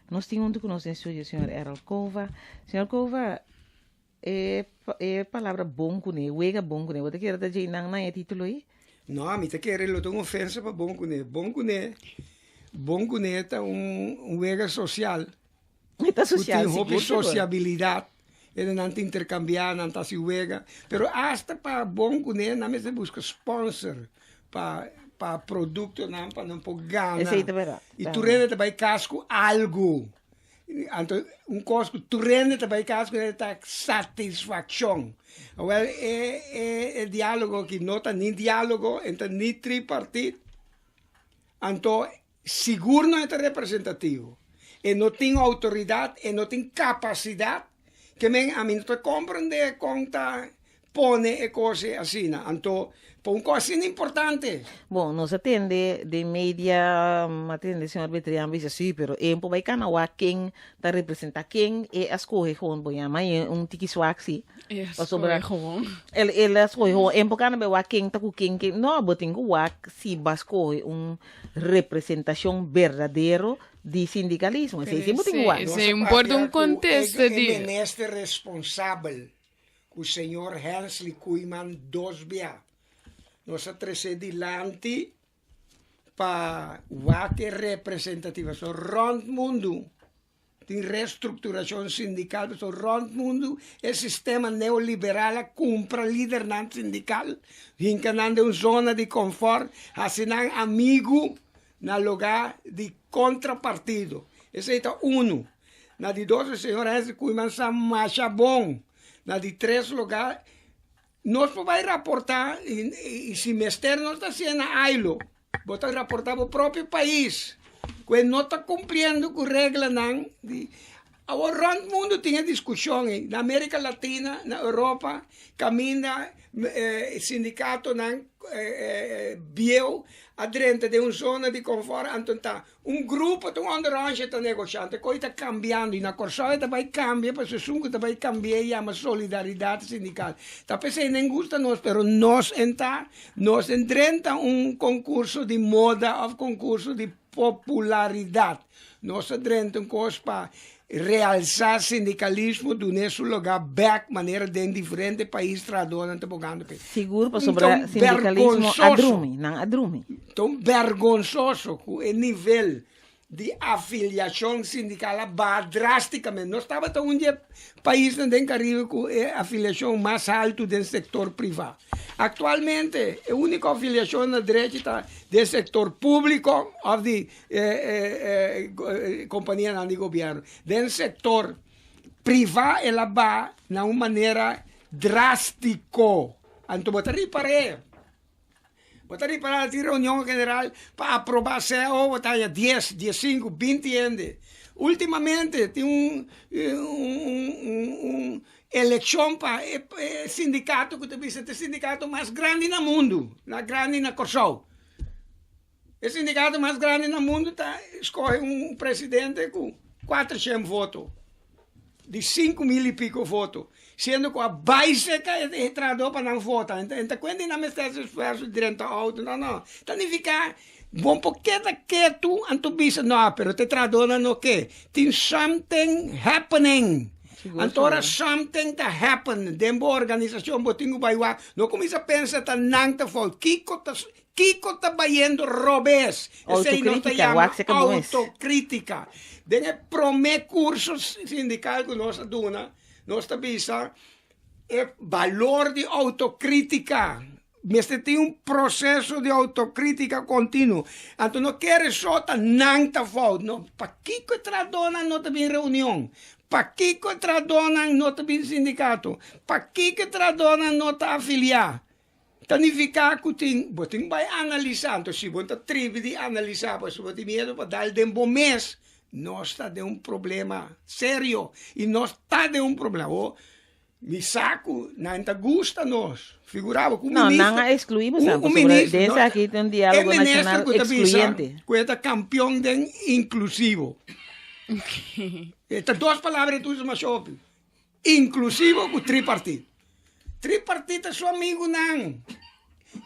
Nos tin hunto cu nos den studio señor Errol Cova. Señor Cova, E e palabra bon kuné, wega bon kuné, bo ta kere ta djei nan na e título ei? No, mi ta kere lo ta un ofensa pa bon kuné. Bon kuné, bon kuné ta un un wega sosial. E ta sosial, Ku tin hopi sigur, sigur. sosiabilidat. E nan ta interkambiá, nan ta hasi wega. Pero asta pa bon kuné nan mester buska sponsor pa pa produktonan pa nan por gana. Esei ta bèrdat. I tur hende ta bai kas ku algu. Anto un kos ku tur hende ta bai kas ku ta satisfakshon. Awel e e e dialogo aki no ta ni dialogo, e ta ni tripartit, anto sigur no e ta representativo. E no tin outoridat, e no tin kapasidat, ke men ami no ta komprende kon ta pone e kos ei asina. Anto, pa un kos asina importante. Bon, nos a tende den media, a tende señor Betrian bisa si, pero e por bai cana wak ken ta representa ken, e a scoge gewoon, bo yama e un tiki swak si. E a Pasobra scoge gewoon. El, el a scoge gewoon, e por cana bai wak ken ta cu ken, ken, no, bo tin cu wak si bo a scoge un representacion berdadero di sindicalismo, esei si bo tin cu wak. Esei un por ta un contesta di. E minister responsabel ku señor Hensley Koeiman dos bia. Nos a trese dilanti pa wak e representativa. So rònt mundu tin restrukturashon sindikal, pasobra rònt mundu e sistema neoliberal a kumpra lidernan sindikal, hinka nan den un zona di konfòrt, hasi nan amigu na lugá di kontrapartido. Esei ta unu. Na di dos e señor Hensley Koeiman sa masha bon. Na di tres lugá nos por bai raportá i si mester nos ta hasié na Ailo. Bo ta raportá bo propio pais ku e no ta kumpliendo ku reglanan di Awor rònt mundu tin e diskushon ei. Na Amerika Latina, na Europa, kaminda sindikatonan bieu a drenta den un zona di konfòrt, anto ta Un grupo ta un onderonsje ta negoshante koe ta kambiando i na Kòrsou e ta bai kambia pasobra esun ku ta bai kambia e yama solidaridat sindikal. Ta p'esei nen gusta nos pero nos en ta nos en drenta un konkurso di moda òf konkurso di popularidat. Nos ta drenta un kos pa realsá sindikalismo dun'é su lugá bèk manera den diferente pais trahadónan ta bogando p'e. Sigur pasobra sindikalismo a drumi, nan a drumi. Ta un bergonsoso ku e nivel di afiliashon sindikal a baha drástikamente. Nos tabata un di e paisnan den Karibe ku e afiliashon mas haltu den sektor privá. Aktualmente e úniko afiliashon na drechi ta den sektor públiko òf di kompanianan di gobièrnu. Den sektor privá el a baha na un manera drástiko. Anto bo ta ripar'é, bo ta ripará tin reunion general pa aprobá cao, bo ta haña dies, diesinku, binti hende. Últimamente tin un un elekshon pa e sindikato ku ta bisa ta e sindikato mas grandi na mundu, mas grandi na Kòrsou. E sindikato mas grandi na mundu ta skohe un presidente ku kuatershen voto, di 5000 i piko voto, siendo ku a bai seka e trahadó pa nan vota. En ta kuenta di nan mester hasi esfuerso di drenta outo, no, no. Ta nifiká bo por keda ketu anto bisa no, pero te trahadónan no ke. Tin something happening. Anto ora something ta happen den bo organisashon bo tin ku bai wak, no kuminsá pensa ta nan ta fout. Kiko ta. Kiko ta bayendo robes. Esei nos ta Autocrítica, yama wak seka bon es. autocrítica. Den e prome curso sindical cu nos a duna, nos ta bisa e balor di autocrítica. Mester tin un proceso di autocrítica continuo. Anto no kere so ta nan ta fout. No, pakico e trahadornan no ta bin reunion? Pakico e trahadornan no ta bin sindicato? Pakico e trahadornan no ta afilia? Ta nifica cu tin, bo tin bay analisa. Anto si bo ta tribi di analisa, pasobra bo tin miedo pa dal den bo mes, nos ta den un problema serio. Y nos ta den un problema. Bo Mi sa ku nan ta gusta nos. Figura bo ku un No, minister. nan a excluí bo sa, Un, un pasobra minister, den no, esaki tin un e diálogo minister nacional ku ta bisa excluyente. ku e ta kampion den inklusivo. E ta dos palabra e ta usa masha hopi. Inklusivo ku tripartit. Tripartit ta su amigunan.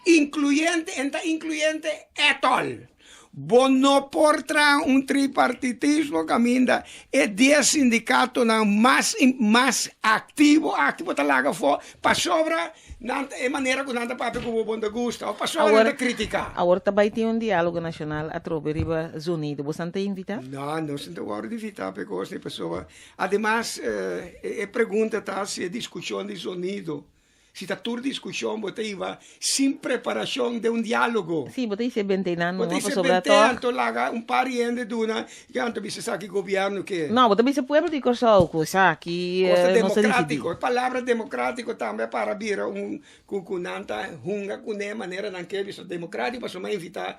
Inkluyente, en ta inkluyente etol. Bo no por traha un tripartitismo kaminda e dies sindikatonan mas mas aktivo aki bo ta laga afó pasobra nan ta e manera ku nan ta papia ku bo bo no ta gusta òf pasobra nan ta kritiká. Awor ta bai tin un diálogo nashonal atrobe riba zonido. Bo san ta invitá? No, nos no ta wòrdu invitá pa e kos ei pasobra ademas e pregunta ta si e diskushon di zonido Si ta tur diskushon bo ta iba sin preparashon den un diálogo. Sí, bo ta hise benteinan Bo ta numa hise pasobra bentei tòg. anto laga un par di hende duna i anto bisa esaki gobièrnu ke. No, bo ta bisa pueblo di Kòrsou ku esaki Cosa nos a disidí. demokratiko. E palabra demokratiko tambe a para bira un ku ku nan ta hunga kuné manera nan ke bisa demokratiko pasobra mi a invitá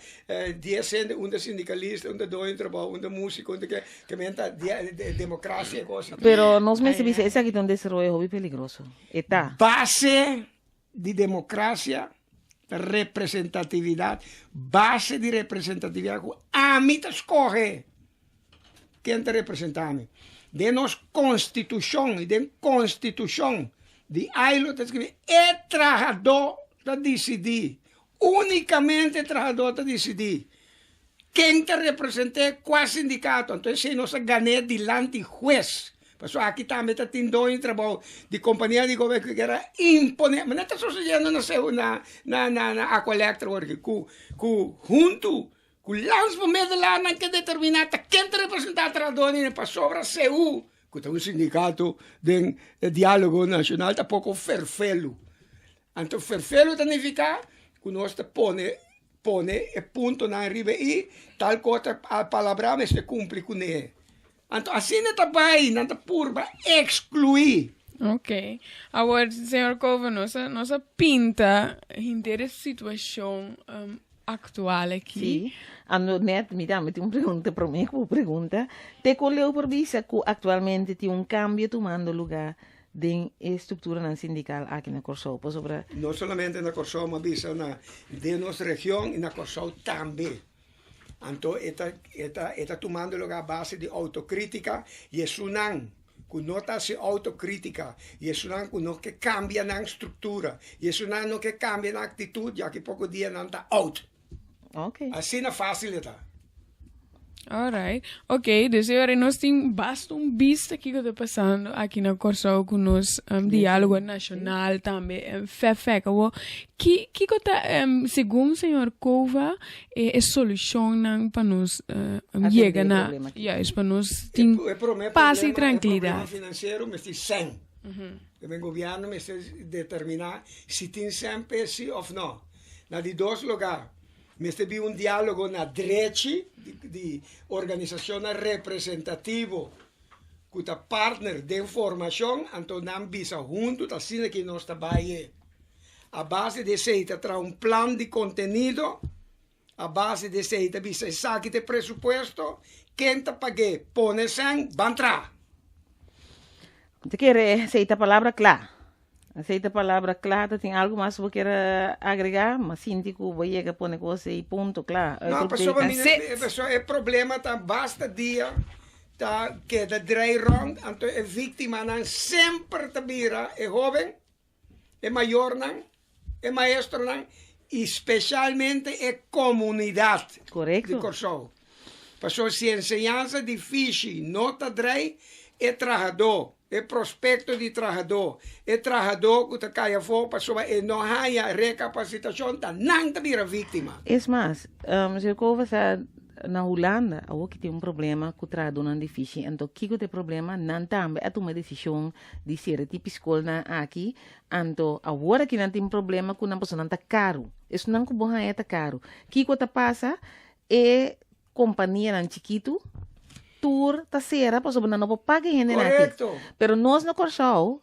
dies hende, un ta sindikalista, un ta doño di trabou, un ta músiko, un ta ke, ke men ta demokrasia e kos. Pero nos mester bisa esaki ta un desaroyo hopi peligroso. E ta. Base di demokrasia ta representatividat, base di representatividat ku ami ta skohe ken ta representá mi. Den nos konstitushon i den konstitushon di ILO ta skibí e trahadó ta disidí, únikamente e trahadó ta disidí Ken ta represent'é kua sindikato? Anto esei nos a gan'é dilanti hues. Pasobra aki tambe ta tin doño di trabou di kompania di gobièrnu ku kier a imponé. Manera ta sosediendo na seu na na na na Aqualectra awor aki ku ku huntu ku landsbemiddelaarnan ke determiná ta ken ta representá trahadónan pasobra seu ku ta un sindikato den e diálogo nashonal ta poko ferfelu. Anto ferfelu ta nifiká ku nos ta pone pone e puntonan riba i tal kos ta palabrá mester kumpli kuné. Anto asina ta bai, nan ta purba ekskluí. Ok. Awor, señor Cova, nos a, nos a pinta henter e situashon um, aktual aki. Sí. Ando net, mi tambe tin un pregunta promé ku bo pregunta. Te kon leu por bisa ku aktualmente tin un kambio tumando lugá den e strukturanan sindikal aki na Kòrsou pasobra. No solamente na Kòrsou ma bisa na den nos region i na Kòrsou tambe. Anto e ta e ta e ta tumando luga a base di outokritika i esunnan ku no ta hasi outokritika i esunnan ku no ke kambia nan struktura i esunnan no ke kambia nan aktitut ya ki poko dia nan ta out. Ok. Asina fácil e ta. Alright. Ok, dus e ora nos tin basta un bista kiko ta pasando aki na Kòrsou ku nos um, diálogo nashonal tambe um, fèfèk. Awo, ki, kiko ta, um, segun señor Cova, e, e solushonnan pa nos uh, um, Atendé yega e na, problema aki. juist, pa nos tin E promé pas i problema, e problema tranquilidad. finansiero mester sèn. E gobièrnu mester determiná si tin sèn p'e si òf nò. Na di dos lugá, mester bin un diálogo na drechi di organisashonnan representativo ku ta partner den formashon, anto nan bisa huntu ta asina ki nos ta bai e. A base di esei ta traha un plan di kontenido, a base di esei ta bisa esaki ta e presupuesto, ken ta pag'é, pone sèn, ban traha. Ta kere esei ta palabra kla. Esei ta palabra kla, ta tin algu mas bo kier agregá? Ma sinti ku bo yega pone kos ei punto kla. No, pasobra mi pasobra e problema ta basta dia ta keda drei rònt, anto e víktimanan semper ta bira e hóben, e mayornan, e maestronan i spesialmente e komunidat di Kòrsou. Pasobra si enseñansa di fishi no ta drei, e trahadó. E prospekto di trahadó, e trahadó ku ta kai afó pasobra e no haña rekapasitashon, ta nan ta bira víktima. Es mas, señor Cova sa na Hulanda awor ki tin un problema ku trahadónan difísil. Anto kiko ta e problema? Nan tambe a tuma e desishon di sera e tipi skolnan aki. Anto awor aki nan tin problema ku nan pasobra nan ta karu. Esunnan ku bo haña ta karu. Kiko ta pasa? E kompanianan chikitu tur ta sera pasobra nan no por paga e hendenan aki. Korekto. Pero nos na Kòrsou,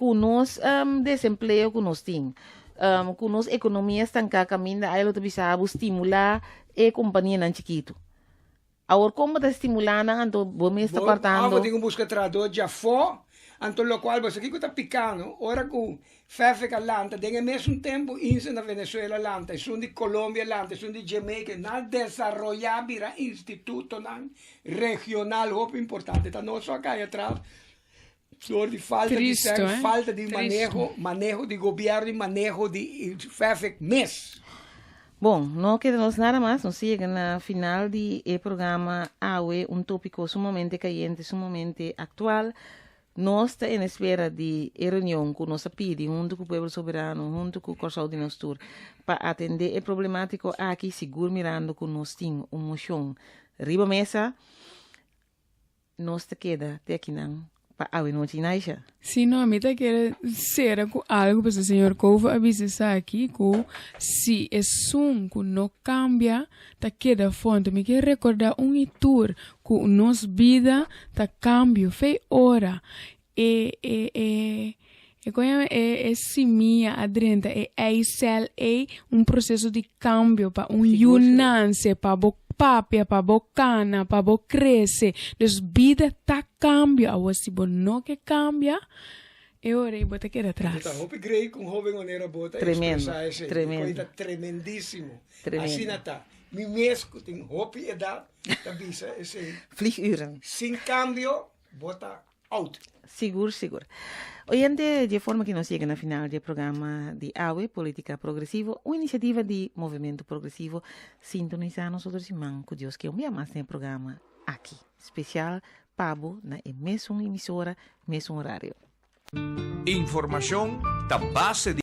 ku nos desempleo ku nos tin, ku nos ekonomia stanká kaminda ai lo ta bisa bo stimulá e kompanianan chikitu. Awor kon bo ta stimulá nan anto bo mes ta Bo kòrtando? bo tin ku buska trahadó djafó, anto lokual bo sa kiko ta piká no, ora ku Fefek a lanta den e mesun tempu INSA na Venezuela lanta, esun di Colombia lanta, esun di Jamaica, nan a desaroyá bira institutonan regional hopi importante. Ta nos so a kai atras dor di falta di Tristo, sèn, eh? falta di Tristo. maneho, maneho di gobièrnu i maneho di Fefek mes. Bon, no keda nos nada mas, nos yega na final di e programa awe, un tópiko sumamente kayente, sumamente aktual. Nos ta en espera di e reunion ku nos a pidi huntu ku Pueblo Soberano, huntu ku Kòrsou di Nos Tur, pa atendé e problemátiko aki, sigur mirando ku nos tin un moshon riba mesa. Nos ta keda te akinan pa awenochi, Naisha. Si no, mi ta kere sera ku algu, pasobra señor Cova a bisa esaki, ku si esun ku no kambia ta keda afó. Anto mi ke rekordá un i tur ku nos bida ta kambio fei ora e e e e kon yama e e simia a drenta e eisèl ei un proseso di kambio pa un yu nanse pa bo papia pa bo kana pa bo krese dus bida ta kambio awor si bo no ke kambia e ora ei bo ta keda atras. Ta hopi grei ku un hoben manera bo ta Tremendo, ekspresá esei. tremendo. Koi ta tremendísimo. Tremendo. Asina ta. Mi mes ku tin hopi edat ta bisa esei. Vlieguren. Sin kambio bo ta out. Sigur, sigur. Oyente, dje forma ki nos yega na final dje programa di awe, Politica Progresivo, un inisiativa di Movimento Progresivo. Sintonisa nos otro siman ku Dios ke un bia mas den e programa aki. Spesial pa bo na e mesun emisora, mesun horario. Informashon ta base di.